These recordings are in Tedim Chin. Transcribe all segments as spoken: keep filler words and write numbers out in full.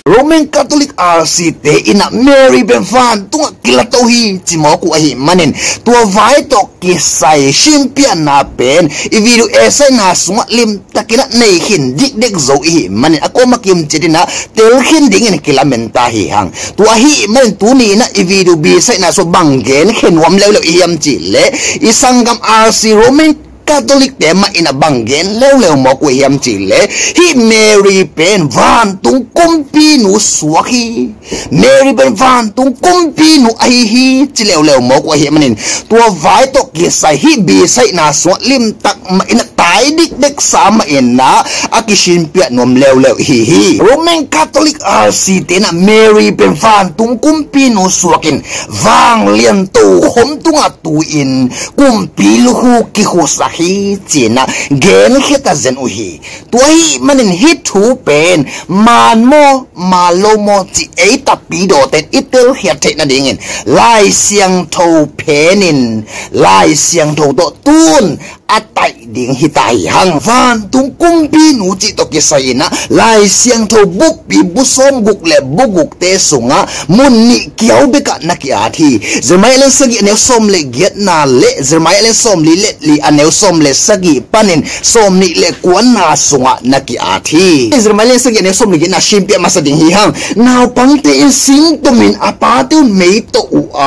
Roman Catholic R C te in ah Mary pen vantungah kilato hi ci mawk uh ahih manin, tua vai tawh kisai simpiahna pen i video A side-na sungah limtakin ah nei khin dikdek zo i hih manin, a kuamah kim ciat in ah tel khin dingin kilamen ta hi hang. Tua ahih manin tuni in ah i video B side-na sungah bang gen khe nuam leuleu i hiam cih leh, i sanggam R C Roman Catholic te mah in ah bang gen leuleu mawk uh i hiam cih leh, hih Mary pen vantung kumpinu suak hi, Mary pen vantung kumpinu ahi hi ci leuleu mawk uh ahih manin, tua vai tawh kisai hih B side-na sungah limtak mah in ah tai dikdek sa mah in ah a kisimpiah nuam leuleu i hi hi. Roman Catholic R C te in ah Mary pen vantung kumpinu suakin vanglian tokhom tungah tu-in kumpi lukhu kikhusak hi ci-in ah genkhia ta zen uh hi. Tua ahih manin hih thu pen maan maw, maan lo maw cih ei tapidawte in i telkhiat theih nadingin Lai Siangtho phenin Lai Siangtho tawh tun a taih ding hi ta hi hang. Vantung kumpinu cih tawh kisai in ah Lai Siangtho bupi bu sawm guk le bu gukte sungah mun nih kiau bekah na ki-at hi. Jeremiah lian sagih a neu sawm le giatna le Jeremiah lian sawmli le li a neu sawm le sagih panin sawmnih le kuana sungah na ki-at hi. Jeremiah lian sagih a neu sawmli giatna simpiah masa ding hi hang. Naupangte in singtomin a pate un mei tawh uh a,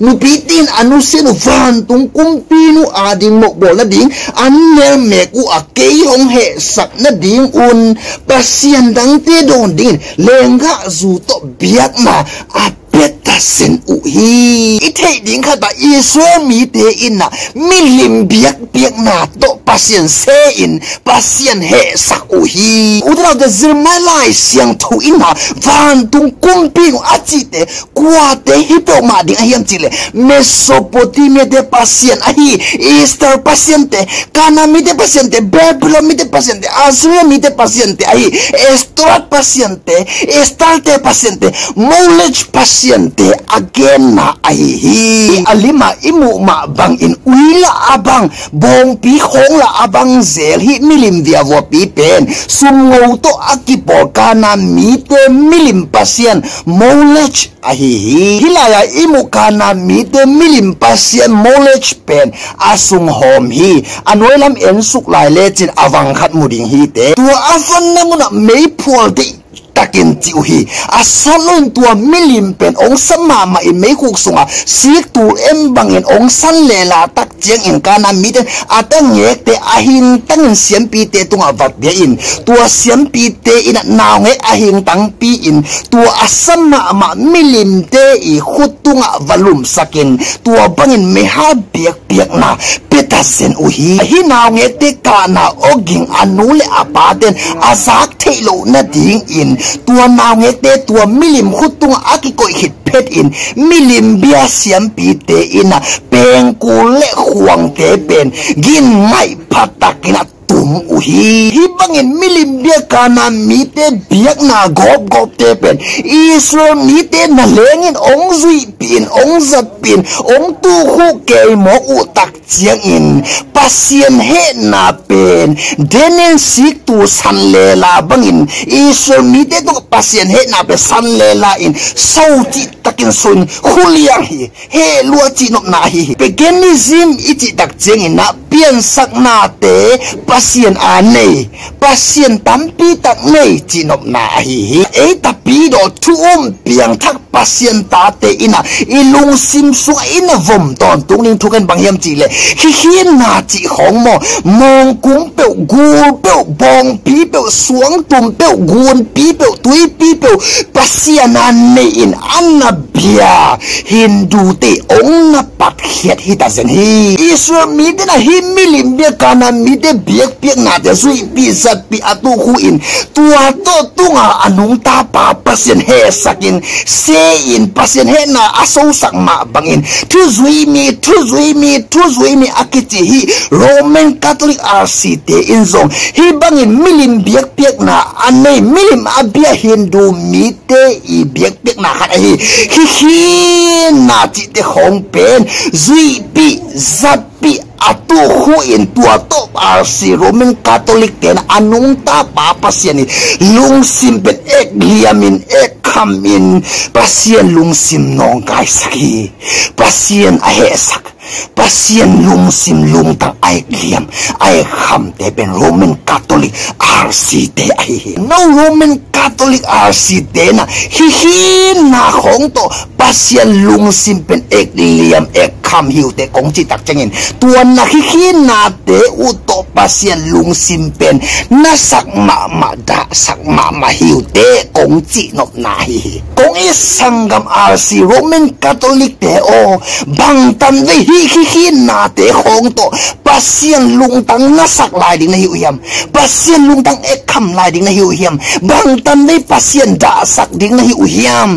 nupite in a nusiat uh vantung kumpinu ading mawhbawl nading an nelmek uh a, kei hong hehsak nadingun pasian dangte dawn dingin lenggahzu tawh biakna a pia ta zen uh hi. I theih ding khat ah Israel mite in ah milim biakpiakna tawh Pasian se-in Pasian hehsak uh hi. U te nau te, Jeremiah Lai Siangtho in ah vantung kumpinu a cihte kuate hi peuhmah ding a hiam cih leh, Mesopotamia te pasian ahi Ishtar pasiante, Kanaan mite pasiante, Babylon mite pasiante, Assyria mite pasiante ahi Ashtoreth pasiante, Ishtar te pasiante, Molech pasiante a genna ahi hi. A lim ah i muh mah bangin ui lah a bang, bawngpi khawng lah a bang zel hih milim viavuapi pen sumngo tawh a kipawl Kanaan mite milim pasian Molech ahi hi. Hih lai-ah i muh Kanaan mite milim pasian Molech pen a sunghawm hi. A nuai lam ensuk lai lecin a vang khat mu ding hi teh. Tua a vanna munah meiphual deihtakin cih uh hi. A sawt loin tua milim pen ong sa mahmah in meikhuk sungah siktul em bangin ong san lela tak ciangin Kanaan mite a tangekte a hingtangin siampite tungah va pia in, tua siampite in ah naungek a hingtangpi in, tua a sa mahmah milimte i khut tungah va lumsakin, tua bangin meihal biakpiakna pia ta zen uh hi. Hih naungekte kahna awging a nu le a paten a zak theih loh nadingin, tua naungekte tua milim khut tungah a kikoih khit phetin milim bia siampite in ah pengkul le khuangte pen gin ngaih phattakin ah tum uh hi. Hih bangin milim bia Kanaan mite biakna gawpgawpte pen Israel mite na lengin ong zuihpih in, ong zatpih in, ong tukhuh kei mawk uh tak ciangin Pasian hehna pen Daniel siktul san lela bangin Israel mite tungah Pasian hehna pen san lela in so cihtakin so in khuliang hi, heh lua cihnopna ahi hi. Paganism i cihtak ciangin ah piansaknate pasian a nei, pasian tampi tak nei cihnopna ahi hi. Ei tapidaw thu um piangthak Pasian tate in ah i lungsim sungah in ah vom tawntung ding thu khen bang hiam cih leh, khikhinna cih khawng maw, mawngkung peuh, gul peuh, bawngpi peuh, suangtum peuh, gunpi peuh, tuipi peuh, pasian a nei in a na bia Hindu te ong na patkhiat hi ta zen hi. Israel mite na hih milim bia Kanaan mite biakpiaknate zuihpih zatpih a tukhu in, tua tawh tunga a nungtapa Pasian hehsakin, se-in Pasian hehna a sosak mah bangin, thuzui mi, thuzui mi, thuzui mi a kici hih Roman Catholic R C te in zong hih bangin milim biakpiakna a nei, milim a bia Hindu mite i biakpiakna khat ahi khikhinna cihte khawng pen zuihpih zatpih a tukhu in tua tawh R C Roman Catholic te na a nungta pa Pasian i lungsim pen ek liamin ek khamin Pasian lungsim nawngkaisak hi. Pasian a hehsak, Pasian lungsim lungtang a ek liam a ek khamte pen Roman Catholic R C te ahi hi. No Roman Catholic R C te na hihina khawng tawh Pasian lungsim pen ek liam ek kham hiute kong cih tak ciangin tua na hihina te uh tawh Pasian lungsim pen nasak mahmah dahsak mahmah hiute kong cih nopna ahi hi. Kong i sanggam R C Roman Catholic te aw, bangtan vei hih hihina te khawng tawh Pasian lungtang nasak lai ding na hi uh hiam? Pasian lungtang ek kham lai ding na hi uh hiam? Bangtan vei Pasian dahsak ding na hi uh hiam?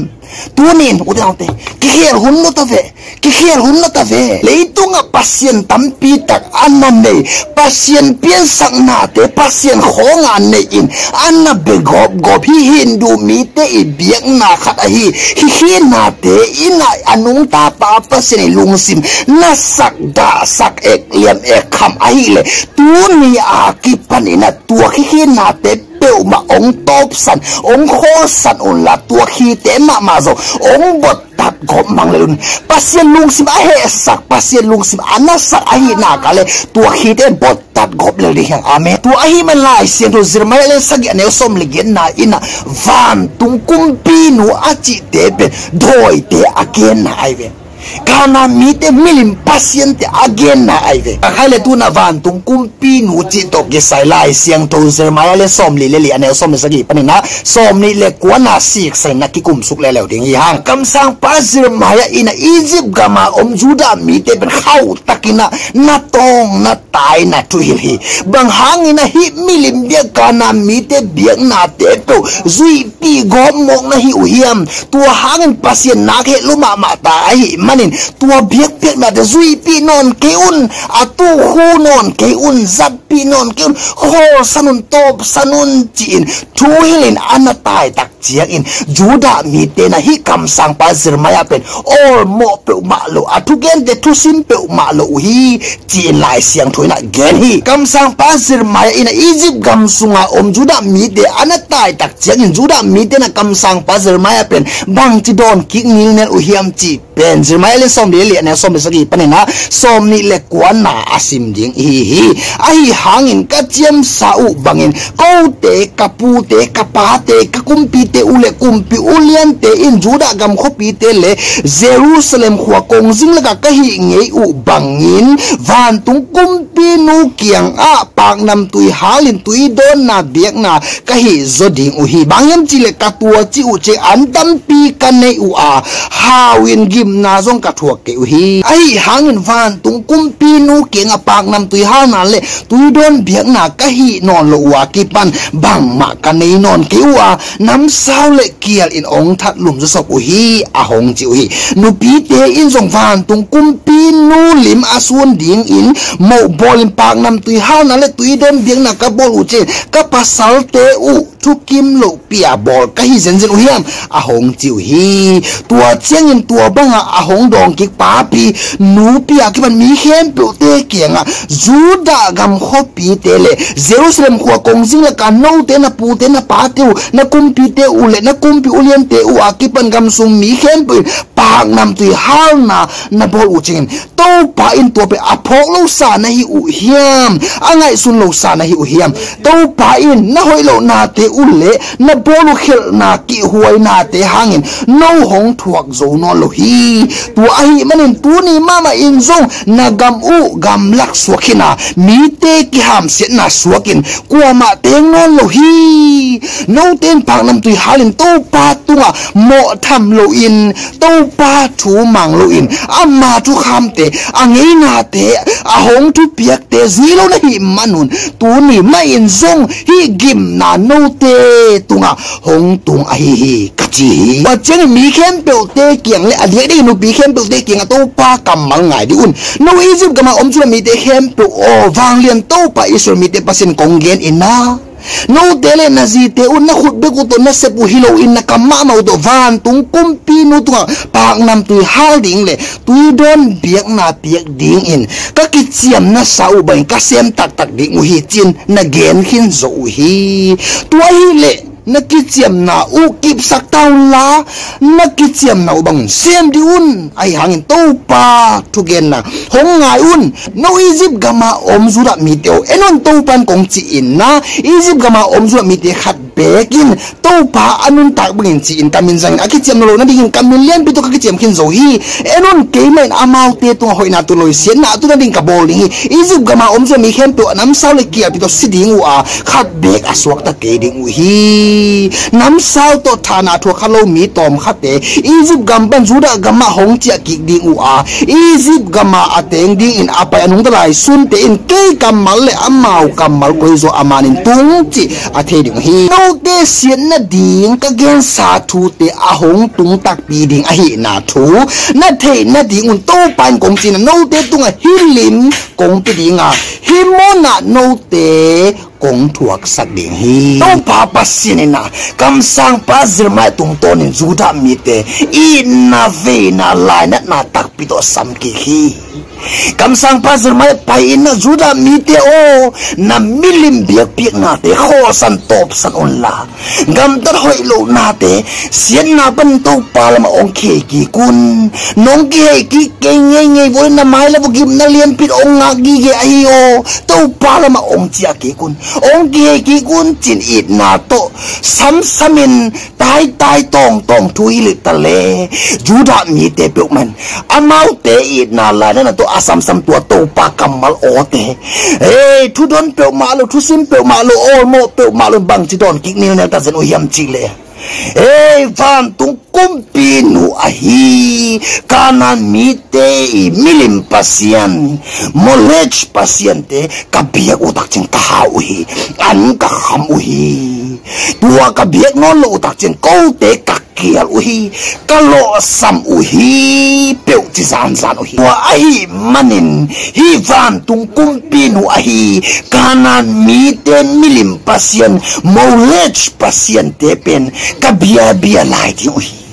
Tunin ute naute, kikhel hun lo ta ve. Kikhel hun lo ta ve. Leitungah Pasian tampi tak a na nei, Pasian piansaknate Pasian khawnga nei in a na bia gawpgawp hi Hindu mite i biakna khat ahi. Hihina te in a nungta pa Pasian i lungsim nasak dahsak ek liam ek kham ahih leh tuni a kipan in a tua hihina te peuhmah ong tawpsan, ong khawlsan unla tua hite mahmah zong ong bottat gawp mang lel un. Pasian lungsim a hehsak, Pasian lungsim a nasak ahih nak leh tua hite bottat gawp lel ding hi hang. Amen. Tua ahih man Lai Siangtho Jeremiah lian sagih a neu sawm le giatna in a vantung kumpinu a cihte pen dawite a genna ahi ve. Kana mite milim pasiante a genna ahi ve. A khai le tuna vantung kumpinu cih tawh kisai Lai Siangtho Jeremiah le sawmli le li a neu sawm le sagih panin a sawmli le kuana siksa in a kikumsuk leuleu ding hi hang. Kamsangpa Jeremiah in a Egypt gama om Judah mite pen khauhtakin a na tawng na tai na thuhilh hi. Bang hangin a hih milim biak kana mite biaknate peuh zuihpih gawp mawk na hi uh hiam? Tua hangin Pasian nak heh lua mahmah ta ahih manin tua biakpiaknate zuihpih nawn kei un, a tukhu nawn kei un, zatpih nawn kei un, khawlsan un, tawpsan un ci-in thuhilhin a na taitak ciangin Judah mite na hih kamsangpa Jeremiah pen awlmawh peuhmah lo, a thugente thusim peuhmah lo uh hi, ci-in Lai Siangtho in a gen hi. Kamsangpa Jeremiah in a Egypt gam sunga om Judah mite a na taitak ciangin Judah mite na kamsangpa Jeremiah pen bangci dawn kik nilnel uh hiam cih pen Jeremiah le sawmli le li a neu sawm le sagih panin a sawmnih le kuana a sim ding ihi hi. Ahi hangin ka ciamsa uh bangin kote, ka pute, ka pate, ka kumpite uh le kumpi uliante in Judah gam khuapite le Jerusalem khua kongzing lakah ka hih ngei uh bangin vantung kumpinu kiangah paknamtui halin tuidawnna biakna ka hih zaw ding uh hi. Bang hiam cihleh ka tuaci uh ciang an tampi ka nei uh a, hau-in gimna zong ka thuak kei uh hi. Ahi hangin vantung kumpinu kiangah paknamtui halna le tuidawn biakna ka hih nawn loh uh a kipan bangmah ka nei nawn kei uh a, namsau le kial in ong that lum zawsop uh hi, a hong ci uh hi. Nupite in zong vantung kumpinu lim a sun dingin mohbawlin paknamtui halna le tuidawn biakna ka bawl uh ciang ka pasalte uh thukim lohpi-a bawl ka hi zenzen uh hiam, a hong ci uh hi. Tua ciangin tua banga a hong dawngkik papi nupi a kipan mi khempeuhte kiangah Judah gam khuapite le Jerusalem khua kongzing lakah note, na pute, na pate uh, na kumpite uh le na kumpi uliante uh a kipan gamsung mi khempeuh in paknamtui halna na bawl uh ciangin Topa in tua pen a phawk losa na hi uh hiam, a ngaihsun losa na hi uh hiam? Topa in na hoih lohnate uh le na bawl uh khelhna kihhuainate hangin no hong thuak zo nawn lo hi. Tua ahih manin tuni mahmah in zong na gam uh gamlak suak khin a, mite kihamsiatna suakin kuamah teng nawn lo hi. Note in paknamtui halin Topa tungah mawhtham loin, Topa thu mang loin, ama thukhamte, a ngeinate, a hong thupiakte zui lo na hih manun tuni mahin zong hih gimna note tungah hong tung ahi hi, ka ci hi. Tua ciangin mi khempeuhte kiang le a diakdiak nupi khempeuhte kiangah Topa kammal ngai dih un. No Egypt gama om Judah mite khempeuh aw, vanglian Topa Israel mite Pasian kong gen in a, Note le na zite uh na khut bek uh tawh na sep uh hi loin na kam mahmah uh tawh vantung kumpinu tungah paknamtui hal ding le tuidawn biakna piak dingin ka kiciamna sa uh bangin ka sem taktak ding uh hi, ci-in na gen khin zo uh hi. Tua ahih leh na kiciamna uh kipsak ta unla, na kiciamna uh bangin sem dih un. Ahi hangin Topa thugenna hong ngai un. No Egypt gama om Judah mite aw, en un, Topa in kong ci-in na, Egypt gama om Judah mite khat beek in Topa a nuntak bangin ci-in ka min zangin a kiciamna lo nadingin ka min lianpi tawh ka kiciam khin zo hi. En un, keimah in amaute tungah hoihna, tua lo siatna a tun nading ka bawl ding hi. Egypt gama om Judah mi khempeuh a namsau le kialpi tawh si ding uh a, khat beek a suakta kei ding uh hi. Namsau tawh thahna thuak kha lo mi tawmkhatte Egypt gam pan Judah gamah hong ciah kik ding uh a, Egypt gamah a teng dingin a pai a nungta lai sunte in kei kammal le amau kammal koizaw a manin tung cih a thei ding uh hi. Note siat nading ka gensa thute a hong tung takpi ding ahihna thu na theih nadingun Topa in kong ci-in a, note tungah hih lim kong pia ding a, hih munah note kong thuaksak ding hi. Topa Pasian in a, kamsangpa Jeremiah tungtawnin Judah mite itna, veina, lainatna takpi tawh sam kik hi. Kamsangpa Jeremiah pai-in a, Judah mite aw, na milim biakpiaknate khawlsan tawpsan unla, gamtat hoih lohnate siatna pan Topa lamah hong kihei kik un. Nong kihei kik kei ngeingei vua le na mai le vua gimna lianpi in hong ngak gige ahi aw, Topa lamah hong ciah kik un, hong kihei kik un, ci-in itna tawh samsamin taitai tawngtawng thu hi leh ta le, Judah mite peuhmah in amaute itna lainatna tawh a samsam tua Topa kammal awte, ei, thudon peuhmah lo, thusim peuhmah lo, awlmawh peuhmah lo, bangci dawn kik nilnel ta zen uh hiam cih leh, ei, vantung kumpinu ahi Kanaan mite i milim pasian, Molech pasiante ka biak uh takciang ka hau uh hi. An ka kham uh hi. Tua ka biak nawn loh uh takciang kote ka kial uh hi, ka lawhsam uh hi, peuh ci zanzan uh hi. Tua ahih manin hih vantung kumpinu ahi Kanaan mite milim pasian, Molech pasiante pen ka biabia lai ding uh hi.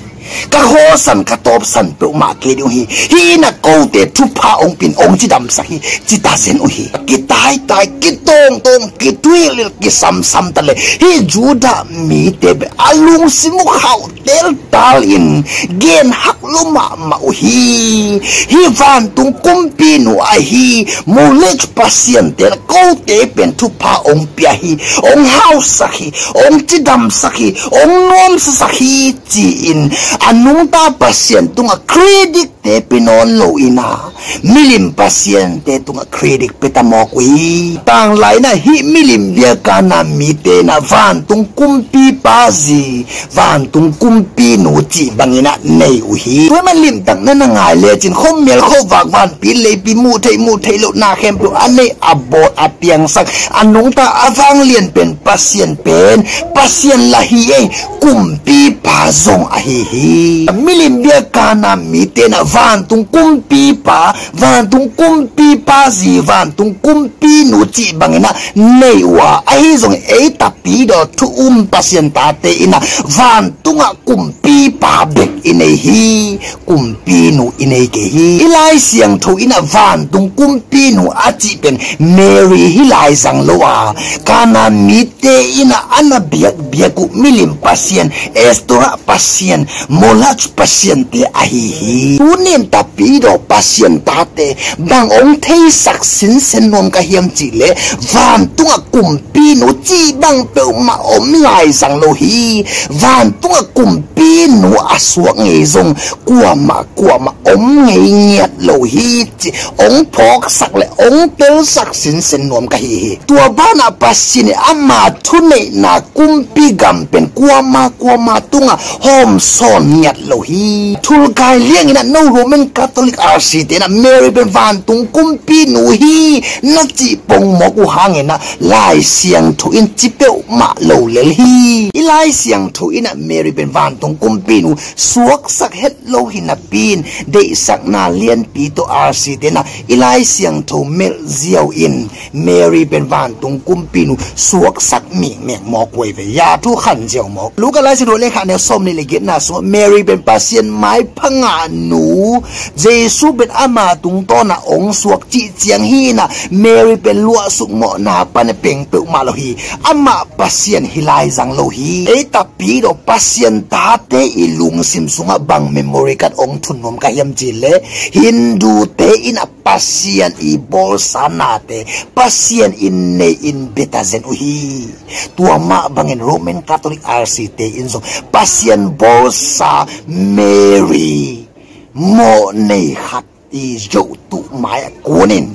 Ka khawlsan, ka tawpsan peuhmah kei ding uh hi. Hih in a kote thupha hong pia-in hong cidamsak hi, ci ta zen uh hi. Kitaitai, kitawngtawng, kituihlilh, kisamsam ta le, hih Judah mite bek a lungsim uh khauh teltal in gen hak lua mahmah uh hi. Hih vantung kumpinu ahi Molech pasiante in a kote pen thupha hong pia hi, hong hausak hi, hong cidamsak hi, hong nuamsasak hi, ci-in a nungta pasian tungah credit te pia nawn lo in a, milim pasiante tungah credit pia ta mawk uh hi. Tanglai in a hih milim bia Kanaan mite in a vantung kumpipa zi, vantung kumpinu cih bangin a nei uh hi. Tua ahih manin limtak na na ngai lecin khuamial khuavak, vanpi leipi, muh theih muh theih loh na khempeuh a neih, a bawl, a piangsak, a nungta a vanglian pen Pasian pen Pasian lah hi ei, kumpipa zong ahi hi. Milim bia Kanaan mite in a vantung kumpipa, vantung kumpipa zi, vantung kumpinu cih bangin a nei uh a, ahi zongin ei tapidaw thu um Pasian tate in a vantungah kumpipa bek i nei hi. Kumpinu i nei kei hi. I Lai Siangtho in a vantung kumpinu a cih pen Mary hi lai zang lo a, Kanaan mite in a a na biakbiak uh milim pasian, Astorah pasian, Molech pasiante ahi hi. Tuni in tapidaw Pasian tate bang hong theisak sinsen nuam ka hiam cih leh, vantungah kumpinu cih bang peuhmah om lai zang lo hi. Vantungah kumpinu a suak ngei zong kuamah kuamah om ngei ngiat lo hi, ci hong phawksak le hong telsak sinsen nuam ka hi hi. Tua banah Pasian in ama thuneihna kumpi gam pen kuama kuama tungah hawm sawn ngiat lo hi. Thulkai liangin ah no Roman Catholic R C te in ah Mary pen vantung kumpinu hi na cih pongmawk uh hangin ah Lai Siangtho in ci peuhmah lo lel hi. I Lai Siangtho in ah Mary pen vantung kumpinu suaksak het lo hi napi-in deihsakna lianpi tawh R C te in ah i Lai Siangtho melh ziau in Mary pen vantung kumpinu suaksak mikmek mawk uh hi ve. Ya thu khan ziau mawk. Luka Lai Siangtho a lian khat a neu sawmnih le giatna sungah Mary pen Pasian maipha ngahnu, Jesu pen ama tungtawn ah hong suak cih ciang hi in ah Mary pen luahsuk mawhna pan a peng peuhmah lo hi. Amah Pasian hi lai zang lo hi. Ei tapidaw Pasian tate i lungsim sungah bang memory card hong thun nuam ka hiam cih leh Hindu te in ah Pasian i bawlsa nate Pasian in nei in bia ta zen uh hi. Tua mah bangin Roman Catholic R C te in zong Pasian bawlsa Mary mawhnei khat i zohtuh mai-ah kunin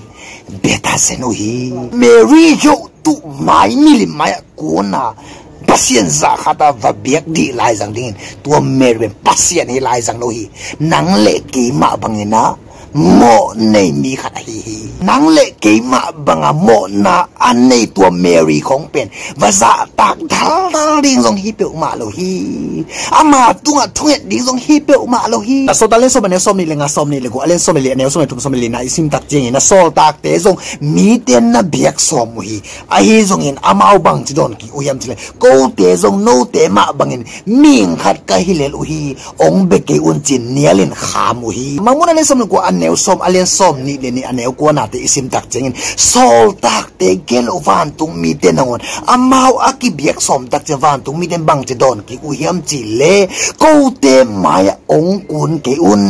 bia ta zen uh hi. Mary zohtuh mai, milim mai-ah kun a Pasian zah khat a va biak dih lai zang dingin tua Mary pen Pasian hi lai zang lo hi. Nang le kei mah bangin ah mawhnei mi khat ahi hi. Nang le kei mah banga mawhna a nei tua Mary khawng pen va zahtak daldal ding zong hi peuhmah lo hi. Ama tungah thunget ding zong hi peuhmah lo hi. A Sawltak a lian sawm a neu sawmnih le nga, sawmnih le guk, a lian sawmnih le a neu sawmnih thum, sawmnih le na i simtak ciangin a sawltakte zong mite na biak sawm uh hi. Ahi zongin amau bangci dawn kik uh hiam cih leh kote zong note mah bangin mihing khat ka hi lel uh hi, hong bia kei un ci-in nialin kham uh hi. Mangmuhna a lian sawm le kua, a neu sawm, a lian sawmnih le nih, a neu kuanate i simtak ciangin sawltakte gel uh vantung mite nangawn amau a kibiak sawmtak ciang vantung mite bangci dawn kik uh hiam cih leh kote mai-ah hong kun kei un,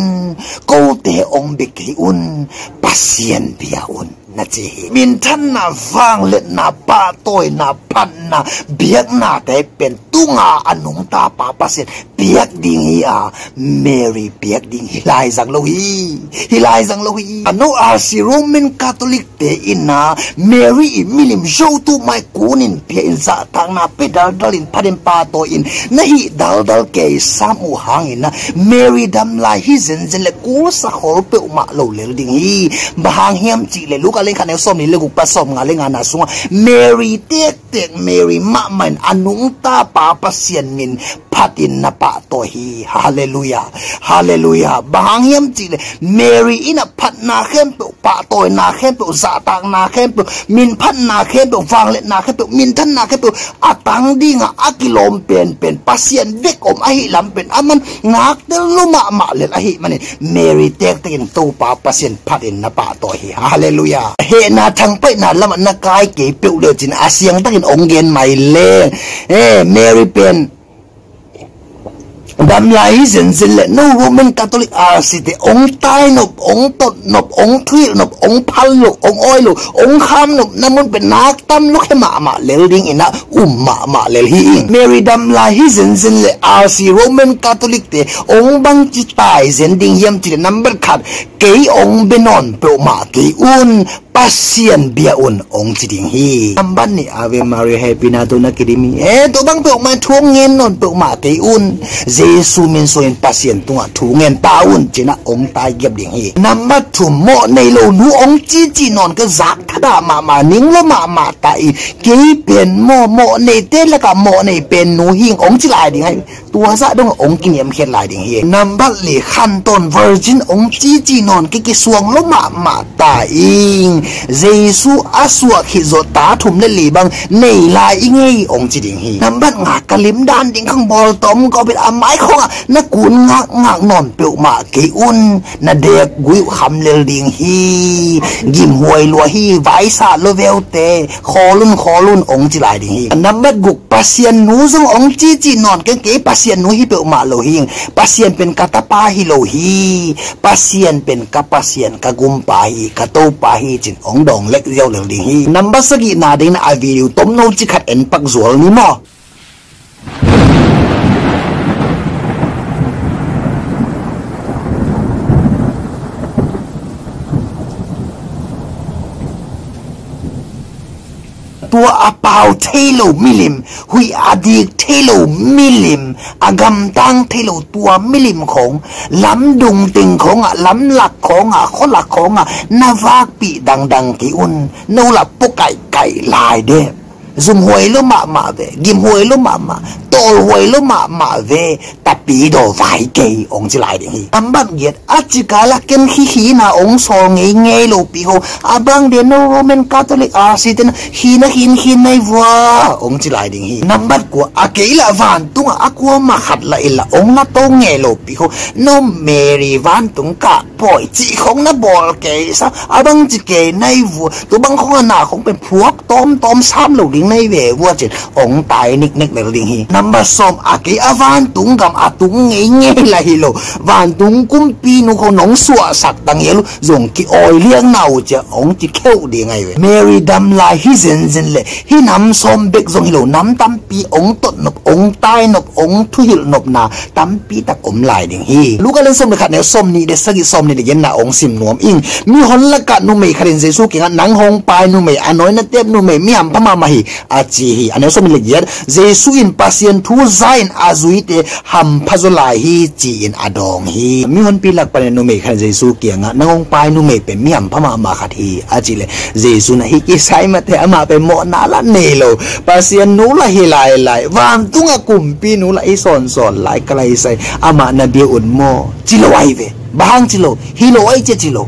kote hong bia kei un, Pasian bia un na ci hi. Minthanna, vangliatna, pahtawina, phatna, biaknate pen tunga a nungta pa Pasian piak ding hi a, Mary piak ding hi lai zang lo hi. Hi lai zang lo hi. A no R C Roman Catholic te in a Mary i milim zohtuh mai kunin pia in zahtakna pia daldal in phat in pahtawi in na hih daldal kei sam uh hangin a Mary dam lai hi zenzen le kulsa khol peuhmah lo lel ding hi. Bang hang hiam cih leh Luka lian khat a neu sawmnih le guk pan sawmnga le ngana sungah Mary tektek, Mary mahmah in a nungta pa Pasian min phat in na pahtawi hi. Halleluiah. Halleluiah. Bang hang hiam cih leh Mary in a phatna khempeuh, pahtawina khempeuh, zahtakna khempeuh, minphatna khempeuh, vangliatna khempeuh, minthanna khempeuh a tang dingah a kilawm penpen Pasian bek om ahih lam pen aman ngaktel lo mahmah lel ahih manin Mary tektekin Topa Pasian phat in na pahtawi hi. Halleluiah. Hehna thangpaihna lamah na kai kei peuh lecin a siangtakin hong gen mai leng. Eh, Mary pen dam lai hi zenzen le no Roman Catholic R C te hong tai nop, hong tot nop, hong thuhilh nop, hong phal lo, hong awi lo, hong kham nop na mun pen nak tam lo khe mahmah lel dingin a um mahmah lel hi ing. Mary dam lai hi zenzen le R C Roman Catholic te hong bangci tai zen ding hiam cih leh nambat khat, kei hong bia nawn peuhmah kei un, Pasian bia un hong ci ding hi. Nambat nih, Ave Maria, hehpihna tawh na kidim hi. Eh, tua bang peuhmah thu hong ngen nawn peuhmah kei un, Jesu min suangin Pasian tungah thu ngen ta un, ci-in a hong tai giap ding hi. Nambat thum, mawhnei lo nu hong cici nawn kei, zak thadah mahmah, ning lo mahmah ta in, kei pen maw, mawhneite lakah mawhnei pen nu hi ing hong ci lai ding hi. Tua zah dong hong kiniamkhiat lai ding hi. Nambat li, khantawn virgin hong cici nawn kei, kisuang lo mahmah ta ing, Jesu a suah khit zawh ta thum le li bang nei lai ing ei hong ci ding hi. Nambat nga, ka lim dan ding khang bawl tom ka upit a mai khawngah na kun ngakngak nawn peuhmah kei un, na dek gui uh kham lel ding hi. Gimhuai lua hi, vaisa lo veute, khawl un, khawl un hong ci lai ding hi. Nambat guk, Pasian nu zong hong cici nawn kei, kei Pasian nu hi peuhmah lo hi ing, Pasian pen ka tapa hi lo hi, Pasian pen ka Pasian, ka gumpa hi, ka Topa hi, ci-in hong dawng lek ziau lel ding hi. Nambat sagihna dingin a video tomno ci khat en pak zual ni maw. Tua a pau thei lo milim, huih a dik thei lo milim, a gamtang thei lo tua milim khawng, lamdung teng khawngah, lamlak khawngah, khualak khawngah na vakpih dangdang kei un. No lah pua kaihkaih lai de. Zumhuai lo mahmah ve, gimhuai lo mahmah, tawlhuai lo mahmah ve, tapi daw vai kei, ong ci lai ding hi. Nambat giat, a cika la ken hi hina ong sawl ngeingei lo pi ho, a bang de no Roman Catholic R C te na hina hin hin nai vua, ong ci lai ding hi. Nambat kua, a kei la vantung a kuama khat la ila ong na to ngei lo pi ho, no Mary vantung ka pawi cih khong na bawl kei sa, a bang ci kei nai vua, tu bang khong a na khong pen phuak tawmtawm sam lo ding nai ve vua cin ong tai niknek lel ding hi. Nambat sawm, a kei a vantung gam a tung ngeingei la hi lo, vantung kumpi nu khong nong suahsak tang ia lu zong ki-awi liang na uh cia ong ci kheuh ding ai ve. Mary dam lai hi zenzen le hi nam sawm bek zong hi lo, nam tampi ong tot nop, ong tai nop, ong thuhilh nopna tampi tak om lai ding hi. Luka lian sawm le khat neu sawm nih le sagih, sawm nih le giatna ong sim nuam ing. Mihon lakah numei khat in Jesu kiangah, nang hong pai numei, a nawi na tep numei, mi hampha mahmah hi, a ci hi. A neu sawm nih le giat, Jesu in Pasian thu za in a zuite hampha zaw lai hi ci-in a dawng hi. Mihonpi lak panin numei khat in Jesu kiangah, nang hong pai numei pen mi hampha mahmah khat hi, a cih leh Jesu na hi kisai mate, amah pen mawhna la nei lo, Pasian nu la hi lailai, vantung a kumpi nu la i sawnsawn lai ka laisai, amah na bia un maw? Ci lo ai ve. Bang hang ci lo? Hi lo ai cia ci lo.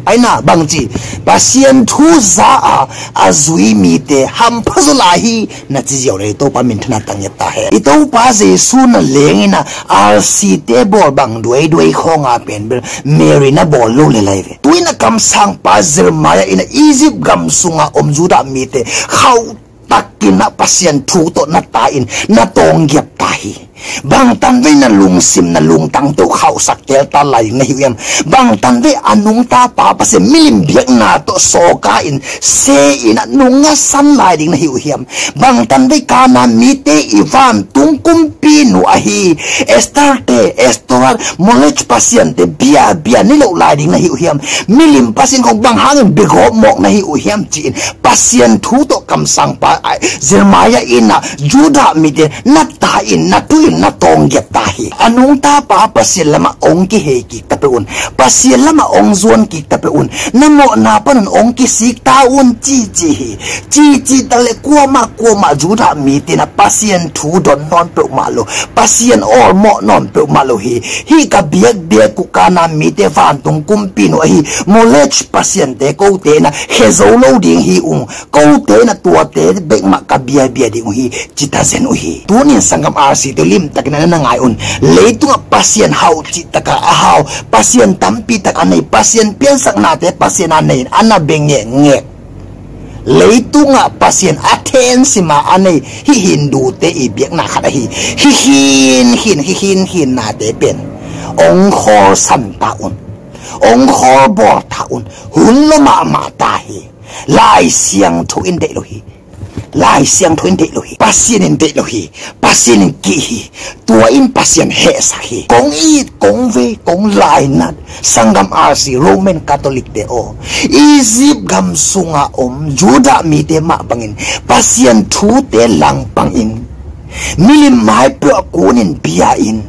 Aina bang ci? Pasian thu za a, a zui mite hampha zaw lai hi, na ci ziau le i Topa minthanna tang ngiat ta he. I Topa Jesu na leng ina R C te bawl bang duaiduai khawnga pen bel Mary na bawl lo le lai ve. Tuina kamsangpa Jeremiah ina Egypt gam sunga om Judah mite khauh takin a Pasian thu tawh na ta in na tawnggiat ta hi. Bangtan vei na lungsim na lungtang teuh khauhsak teltal lai ding na hi uh hiam? Bangtan vei a nungta pa Pasian milim biakna tawh sawka in se in a nunga san lai ding na hi uh hiam? Bangtan vei Kana mite i vantung kumpi nu ahi Esther te, Estor, Molech pasian te bia bia ni lo lai ding na hi uh hiam? Milim pasian khong bang hangin begawp mawk na hi uh hiam ci-in Pasian thu tawh kamsangpa Jeremiah ina Judah mite na ta in na tu in na tawnggiat ta hi. A nungta pa Pasian lamah ong kihei kik ta peuh un. Pasian lamah ong zuan kik ta peuh un. Na mawhna panun ong kisik ta un cici hi. Cici ta le kuamah kuamah Judah mite na Pasian thu don nawn peuhmah lo, Pasian awlmawh nawn peuhmah lo hi. Hih ka biakbiak uh Kana mite vantung kumpi nu ahi Molech pasiante kote na khe zo lo ding hi ung. Kote na tuate bekmah ka biabia ding uh hi, ci ta zen uh hi. Tunin sanggam R C te limtakin a na ngai un. Leitungah Pasian hauh cihtaka a hau, Pasian tampi tak a nei, Pasian piansaknate Pasian a nei in a na bengekngek. Leitungah Pasian a thensima a nei hih Hindute i biakna khat ahi. Hih hinkhin, hih hinkhinnate pen ong khawlsan ta un. Ong khawlbawl ta un. Hun lo mahmah ta hi. Lai Siangtho in deih lo hi. Lai Siangtho in deih lo hi. Pasian in deih lo hi. Pasian in kih hi. Tua in Pasian hehsak hi. Kong it, kong vei, kong lainat sanggam R C Roman Catholic te aw, Egypt gam sunga om Judah mite mah bangin Pasian thute langpangin milim maipeuh a kunin bia in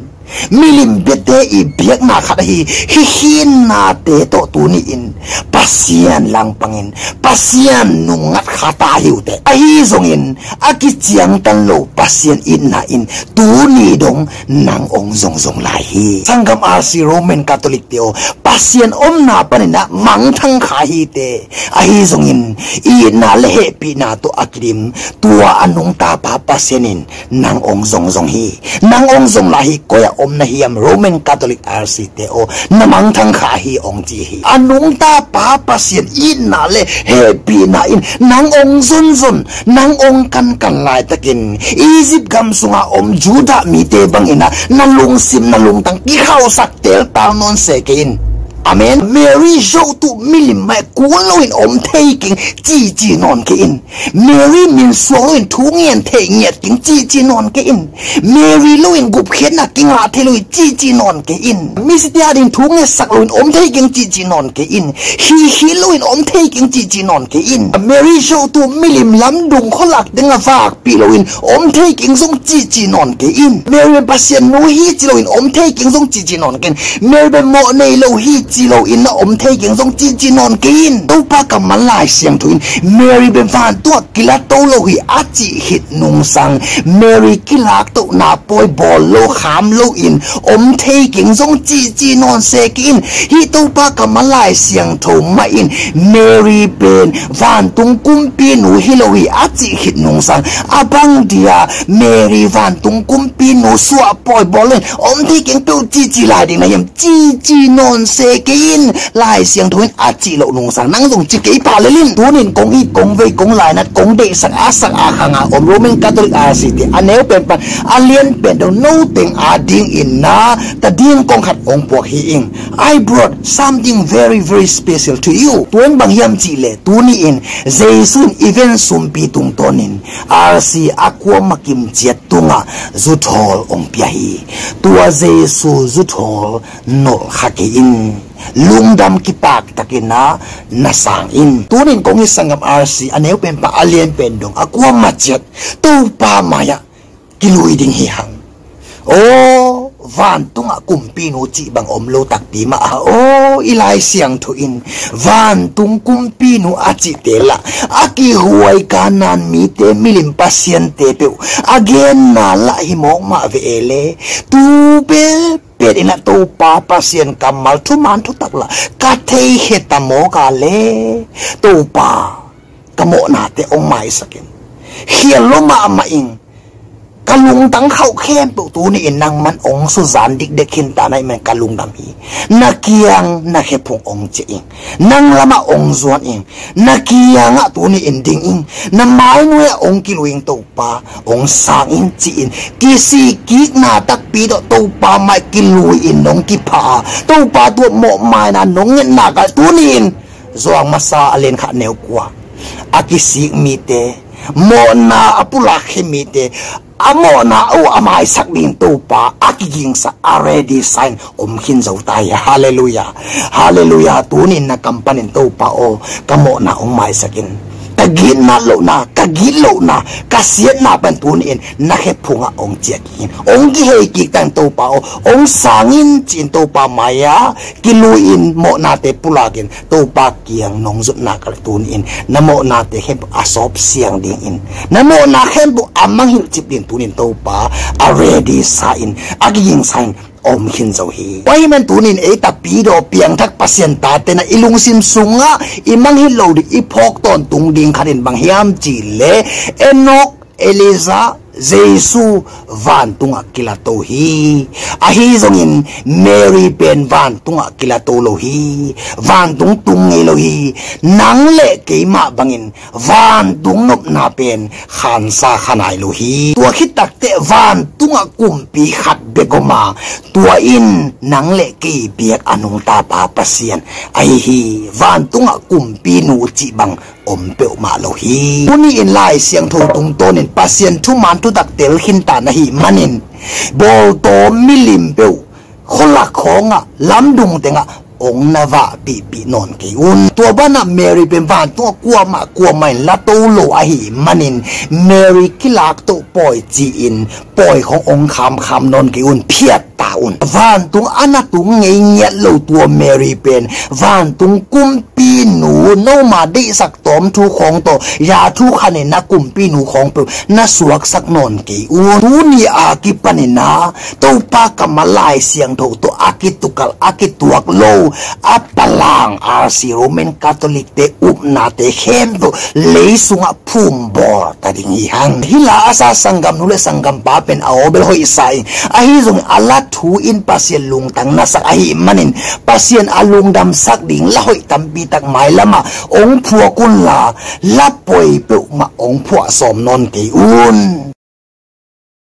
milim biate i biakna khat ahi hih hinnate tawh tuni-in Pasian langpangin Pasian nungngat kha ta hi uh teh. Ahi zongin a kiciangtan lo Pasian itna in tuni dong nang ong zongzong lai hi. Sanggam R C Roman Catholic te aw, Pasian omna panin a mangthang kha hi teh. Ahi zongin itna le hehpihna tawh a kidim tua a nungta pa Pasian in nang ong zongzong hi. Nang ong zong lai hi. Koi a om na hiam Roman Catholic R C te aw, na mangthang kha hi ong ci hi. A nungta pa Pasian itna le hehpihna in nang ong zonzon, nang ong kankan laitakin Egypt gam sunga om Judah mite bangin a na lungsim na lungtang kikhauhsak teltal nawn se kei in. Amen. Mary zohtuh milim mah kul loin om thei keng cici nawn kei in. Mary min suak loin thu ngen thei ngiat keng cici nawn kei in. Mary loin gupkhiatna kingah thei loin cici nawn kei in. Misiate ading thu ngetsak loin om thei keng cici nawn kei in. Hihkhih loin om thei keng cici nawn kei in. Mary zohtuh milim lamdung khualak tengah vakpih loin om thei keng zong cici nawn kei in. Mary pen Pasian nu hi ci loin om thei keng zong cici nawn kei in. Mary pen mawh nei lo hi ci loin na om thei keng zong cici nawn kei in. Topa kammal Lai Siangtho in Mary pen vantungah kilato lo hi a cih khit nungsang, Mary kilaktohna pawi bawl lo kham loin om thei keng zong cici nawn se kei in. Hih Topa kammal Lai Siangtho mah in Mary pen vantung kumpinu hi lo hi a cih khit nungsang, a bang dia Mary vantung kumpinu suah pawi bawl loin om thei keng peuh cici lai ding na hiam? Cici nawn se kei in. Lai Siangtho in a cih loh nungsang nang zong ci kei pah lel in. Tunin kong it, kong vei, kong lainat, kong deihsak a sak a khang a om Roman Catholic R C te a neu pen pan a lian pen dong no teng adingin na ta ding kong khat ong puak hi ing. I brought something very, very special to you. Tua in bang hiam cih leh tuni in Jesu in event sumpi tungtawnin R C a kuama kimciat tungah zuthawl ong pia hi. Tua Jesu zuthawl nolh kha kei in. Lungdam kipak takin na, na sang in. Tunin kong it sanggam R C a neu pen pan a lian pen dong a kuama ciat Topa mai-ah kilui ding hi hang. Aw, vantungah kumpinu cih bang om lo takpi mah a, aw, i Lai Siangtho in vantung kumpinu a cihte lah a kihuai Kanaan mite milim pasiante peuh a genna lah hi mawk mah ve e le. Tu pe pet in a Topa Pasian kammal thuman thutak lah ka thei kheta mawk a le. Topa, ka mawhnate ong maisak in. Khial lo mahmah ing. Ka lungtang khauh khempeuh tuni in nangman ong suzan dikdek khin ta na hi man ka lungdam hi. Na kiang na khephung ong ciah ing. Nang lamah ong zuan ing. Na kiangah tuni in ding ing. Na mainuai-ah ong kilui ing Topa. Ong sang in ci-in kisikkikna takpi tawh Topa mai kilui in nong kipha a, Topa tua mawhmaina nong ngetna kal tuni in Zuang masa a lian khat neu kua a kisik mite, mawhna a pulak khe mite, a mawhna uh a maisak ding Topa a kigingsa a ready sa in om khin zo ta hi. Halleluiah. Halleluiah. Tunin na kam panin Topa aw, ka mawhna ong maisak in. Ka gitna lohna, ka gitlohna, ka siatna pan tunin na khephungah ong ciah kik in. Ong kihei kik ta in Topa aw, ong sang in ci-in Topa mai-ah kilui in mawhnate pulak in Topa kiang nong zutna kal tunin na mawhnate khempeuh a sawp siang dingin, na mawhna khempeuh a mangngilh cip ding tunin Topa a ready sa in, a kigingsa in om khin zo hi. Tua hi man tunin ei takpi daw piangthak Pasian tate na i lungsim sungah i mangngilh lo ding, i phawk tawntung ding khat in bang hiam cih leh Enok, Elijah, Jesu vantungah kilato hi. Ahi zongin Mary pen vantungah kilato lo hi. Vantung tung ngei lo hi. Nang le keimah bangin vantung nopna pen khansa kha nai lo hi. Tua khit takteh vantungah kumpi khat bek om a, tua in nang le kei biak a nungta pa Pasian ahi hi. Vantungah kumpinu cih bang om peuhmah lo hi. Tuni in Lai Siangtho tungtawnin Pasian thuman thutak tel khin ta na hi manin, bawltawm milim peuh khualak khawngah, lamdung tengah ong na vahpihpih nawn kei un. Tua banah Mary pen vantungah kuamah kuamah in lato lo ahi manin, Mary kilaktoh pawi ci-in pawi khawng ong khamkham nawn kei un, phiat ta un. Vantung a na tung ngei ngiat lo tua Mary pen vantung kumpinu, noma deihsak tawm thu khawng tawh, ya thu khanin na kumpinu khawng peuh na suaksak nawn kei un. Tuni a kipanin a Topa kammal Lai Siangtho tawh a kitukal, a kituak lo, a palang R C Roman Catholic te upnate khempeuh lei sungah phumbawl ta ding hi hang. Hih la a sa sanggamnu le sanggampa pen a aw bel hoihsa in, ahi zongin a la thu in Pasian lungtang nasak ahi manin, Pasian a lungdamsak ding la hoih tampi tak mailamah ong phuak unla, la pawi peuhmah ong phuah sawm nawn kei un.